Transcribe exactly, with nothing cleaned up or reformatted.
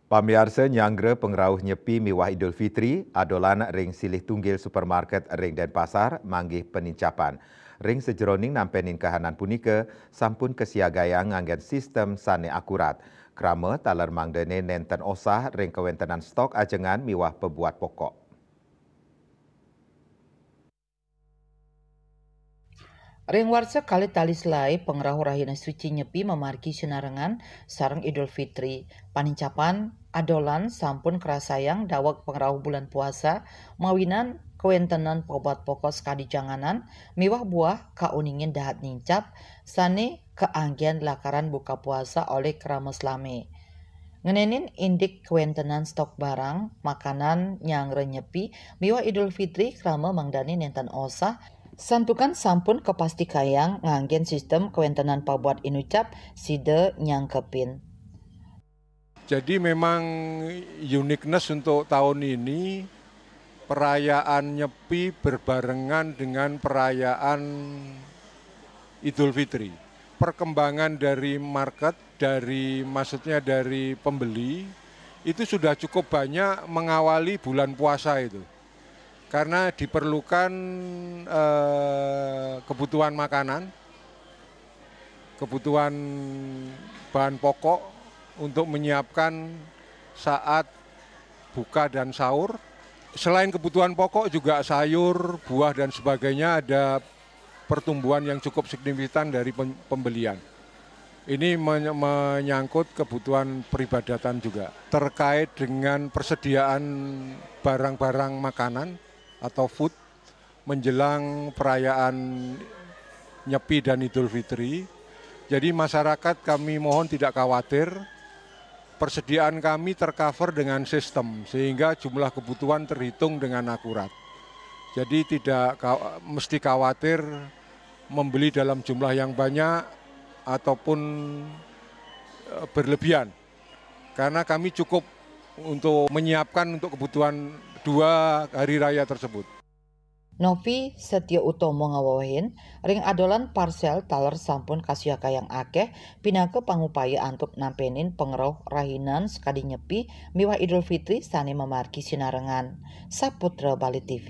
Pamiarsa, nyanggra pangrauh Nyepi miwah Idul Fitri, adolan ring silih tunggil supermarket ring Denpasar manggih panincapan. Ring sajeroning nampenin kahanan punika, sampun kasiagayang nganggen sistem sane akurat. Krama taler mangdane nenten osah ring kawentenan stok ajengan miwah pabuat pokok. Ring warsa kalih tali selae pangrauh Rahina Suci Nyepi mamargi sinarengan sareng Idul Fitri. Panincapan adolan sampun krasayang daweg pangrauh bulan puasa, mawinan kawentenan pabuat pokok sakadi janganan miwah buah kauningin dahat nincap sane kaanggen lakaran buka puasa olih krama selame. Ngenenin indik kawentenan stok barang makanan nyanggra Nyepi miwah Idul Fitri krama mangdane nenten osah, santukan sampun kapastikayang nganggen sistem kawentenan pabuat inucap sida nyangkepin. Jadi memang uniqueness untuk tahun ini, perayaan Nyepi berbarengan dengan perayaan Idul Fitri. Perkembangan dari market, dari, maksudnya, dari pembeli, itu sudah cukup banyak mengawali bulan puasa itu. Karena diperlukan eh, kebutuhan makanan, kebutuhan bahan pokok untuk menyiapkan saat buka dan sahur. Selain kebutuhan pokok, juga sayur, buah, dan sebagainya, ada pertumbuhan yang cukup signifikan dari pem- pembelian. Ini menye- menyangkut kebutuhan peribadatan juga. Terkait dengan persediaan barang-barang makanan atau food menjelang perayaan Nyepi dan Idul Fitri. Jadi, masyarakat, kami mohon tidak khawatir. Persediaan kami tercover dengan sistem, sehingga jumlah kebutuhan terhitung dengan akurat. Jadi, tidak ka- mesti khawatir membeli dalam jumlah yang banyak ataupun eh, berlebihan. Karena kami cukup untuk menyiapkan untuk kebutuhan dua hari raya tersebut. Novi Setia Utomo ngawewehin, ring adolan parsel taler sampun kasiakayang akeh pinaka pangupaya antuk nampenin pangrauh rahinan sakadi Nyepi miwah Idul Fitri sane mamargi sinarengan. Saputra Bali T V.